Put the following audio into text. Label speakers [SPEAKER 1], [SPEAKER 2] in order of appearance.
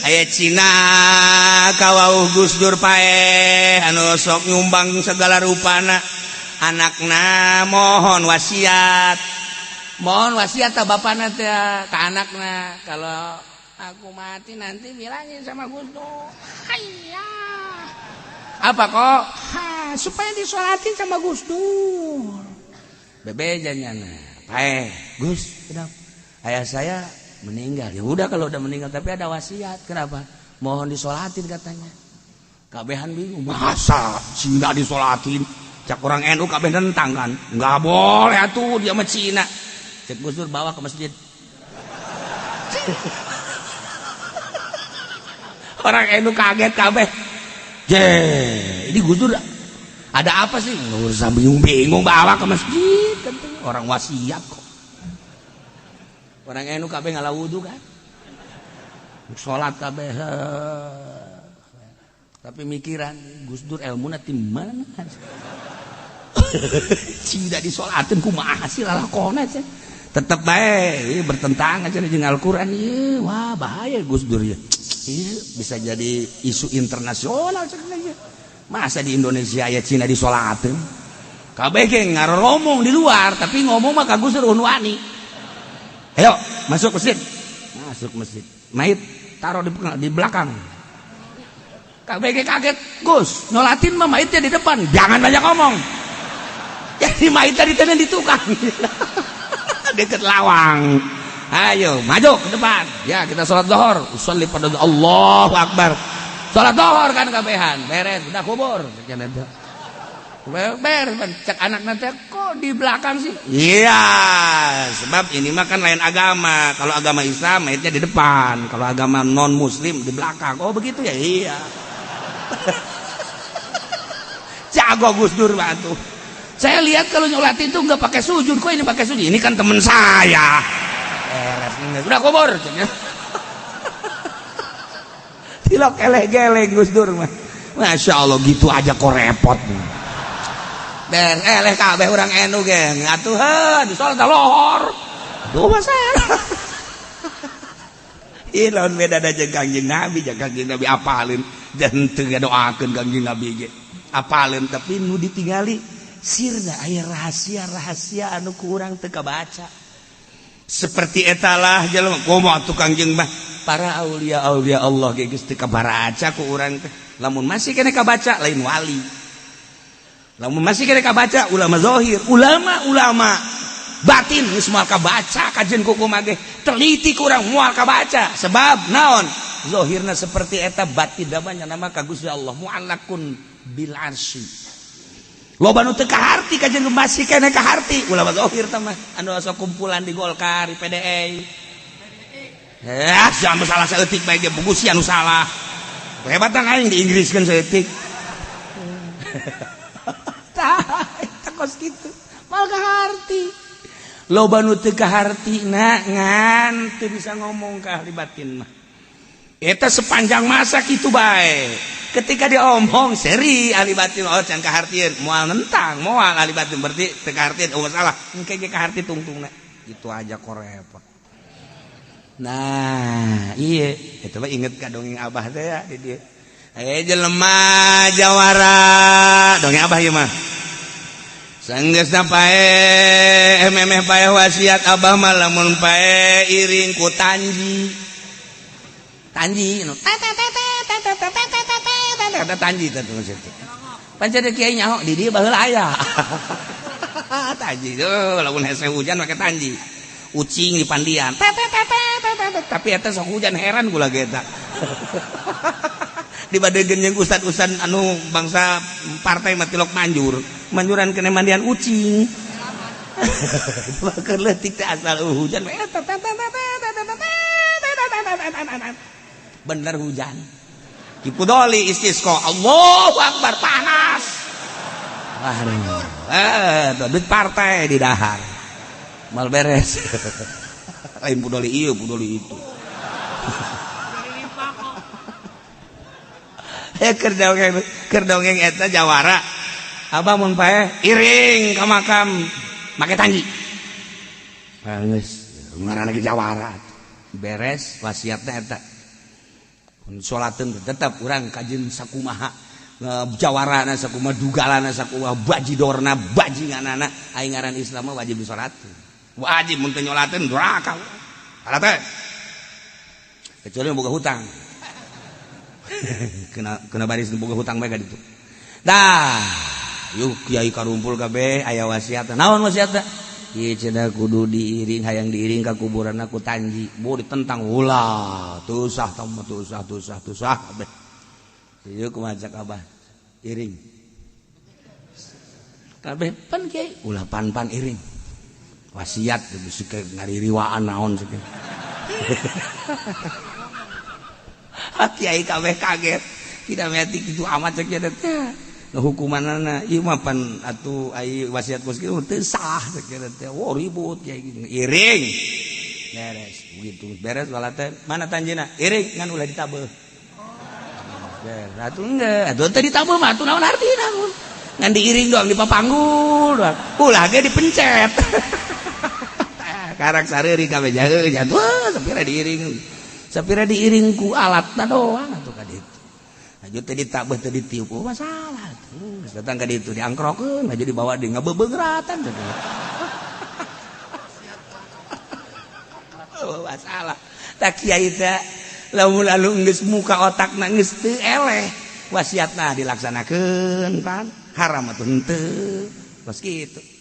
[SPEAKER 1] Aya Cina kawauh Gus Dur paeh anu sok nyumbang segala rupana, anakna mohon wasiat, mohon wasiat ta bapana teh ka anakna, "Kalau aku mati nanti bilangin sama Gus Dur." Hayya, apa kok? Ha, supaya disolatin sama Gus Dur. Bebejanya paeh, "Gus, kenapa?" "Ayah saya meninggal." "Ya udah kalau udah meninggal, tapi ada wasiat." "Kenapa?" "Mohon disolatin," katanya. Kabehan bingung, masa Cina disolatin? Cak orang NU kabeh nentang kan, nggak boleh atuh, dia mah Cina. Cek Gus Dur, "Bawa ke masjid." Orang NU kaget kabeh. Je, ini Gus Dur ada apa sih? Nggak usah bingung-bingung, bawa ke masjid kan, orang wasiat kok. Orang NU kabeh ngala wudu kan, salat kabeh, tapi mikiran, Gus Dur ilmuna ti mana? Cina disolatin kumaha sih lalakona sih? Tetep bae bertentangan cenah jeung Al-Qur'an ieu. Wah, bahaya Gus Dur ya. Ieu bisa jadi isu internasional cenah ieu. Masa di Indonesia aya Cina disolatin? Kabeh ge ngaromong di luar, tapi ngomong mah ka Gus Dur wani. "Ayo masuk masjid." Masuk masjid, mayit taruh di belakang. KBG kaget, "Gus, nyolatin mah mayitnya di depan." "Jangan banyak ngomong." Jadi mayit tadi tadi di tukang deket lawang. "Ayo maju ke depan ya, kita sholat dohor." Usolli pada Allahu Akbar, sholat dohor kan kabehan, beres, udah kubur. Beres, cek anak nanti, "Kok di belakang sih?" "Iya, sebab ini mah kan lain agama. Kalau agama Islam mayitnya di depan, kalau agama non muslim di belakang." "Oh, begitu ya?" "Iya." Jago Gus Dur tuh. "Saya lihat kalau nyolatin itu nggak pakai sujud, kok ini pakai sujud?" "Ini kan temen saya." Beres, udah kubur. Tilok eleh geleng Gus Dur mah. Masya Allah, gitu aja kok repot. Beres, eleh kabeh orang NU geng. Atuh heuh, di salat lohor. Tuh masalah. Ih, lawan beda da jeung Kangjeng Nabi, jeung Kangjeng Nabi apalin dan teu ngadoakeun Kangjeng Nabi ge. Apalin, tapi nu ditingali sirna aya rahasia-rahasia anu kurang teu kabaca. Seperti etalah jelema komo atuh Kangjeng mah, para aulia aulia Allah ge geus teu kabaraca ku urang teh. Lamun masih kene kabaca, lain wali. Lamun masih kene kabaca, ulama zahir, ulama-ulama batin geus moal kabaca kajen ku kumaha ge teliti kurang moal kabaca. Sebab naon? Zahirna seperti eta, batin namanya nama ka Gusti Allah, mu'allakun bil arsy. Loba nu teu kaharti kajen masih kene kaharti ulama zahir teh mah, anu asa kumpulan di Golkar, di PDI. Eh, jangan salah saeutik bae ge, buku anu salah. Hebat aing di Inggris kan saeutik. Tah, eta kos kitu. Moal kaharti. Loba nu teu kahartina ngan teu bisa ngomong ka ahli batin mah. Eta sepanjang masa kitu bae. Ketika diomong seri ahli batin, oh can kahartieun, moal nentang, moal ahli batin berarti teu kahartieun, oh masalah. Engke ge kaharti tungtungna. Itu aja kok repot. Nah, iya, itu mah inget ka dongeng abah teh ya di dieu. Eh, jelema jawara, dongeng abah ieu mah. Sanggeusna paeh, memeh paeh wasiat abah mah lamun paeh iring ku tanji. Tanji nu tanji teh tuh. Pancen kiai nyaho di dieu baheula aya. Tanji tuh lamun hese hujan make tanji. Ucing di pandian. Tapi eta sok hujan, heran gula ge eta. Dibandingkeun jeung ustad-ustad anu bangsa partai mah tilok manjur. Manjuran kena mandian ucing. Bakal leutik teh asal hujan eta bener hujan. Ki Pudoli istisqa, Allahu Akbar, panas. Waduh, duit partai di dahar. Mal beres. Lain Pudoli ieu, Pudoli itu. Eh, keur dongeng eta jawara. Abah mun paeh iring ka makam make tanji. Geus ngaranna ge jawara. Beres wasiatna eta. Salatkeun tetep urang kajeun sakumaha jawarana sakumaha dugalana sakumaha bajidorna bajinganana aing ngaran Islam mah wajib disalatkeun. Wajib mun teu nyolateun duraka. Salat teh. Kecuali boga hutang. Kena baris boga hutang bae ka ditu. Dah, yuk kiai karumpul kabeh aya wasiat. Naon wasiatna? Ieu cenah kudu diiring hayang diiring ka kuburanna ku tanji. Bo ditentang ulah, teu sah tah mah teu sah teu sah teu sah kabeh. Ieu kumaha cak abah? Iring. Kabeh pan kiai ulah pan-pan iring. Wasiat bisi ngaririwaan naon sih. Kiai kabeh kaget. Tidak metik itu amat cek teh. Hukumanana ieu mah pan atuh ai wasiat kos kieu teu sah cek teh. Oh ribut kiai iring. Beres begitu beres salat teh mana tanjina iring ngan ulah ditabeuh. Beres atuh enggeus atuh teu ditabeuh mah atuh naon artina ngan diiring doang dipapanggul doang ulah ge dipencet. Karak sareuri kabeh jauh jatuh sapira diiring. Sapira diiring ku alatna doang atuh ka ditu. Aju teh ditabeuh teh ditiup oh masalah tuh. Datang ka ditu diangkrokeun aju dibawa di ngabebeungratan teh. Oh masalah. Tah kiai teh lamun lalu geus muka otakna geus teu eleh wasiatna dilaksanakeun pan haram atuh henteu. Kos kitu.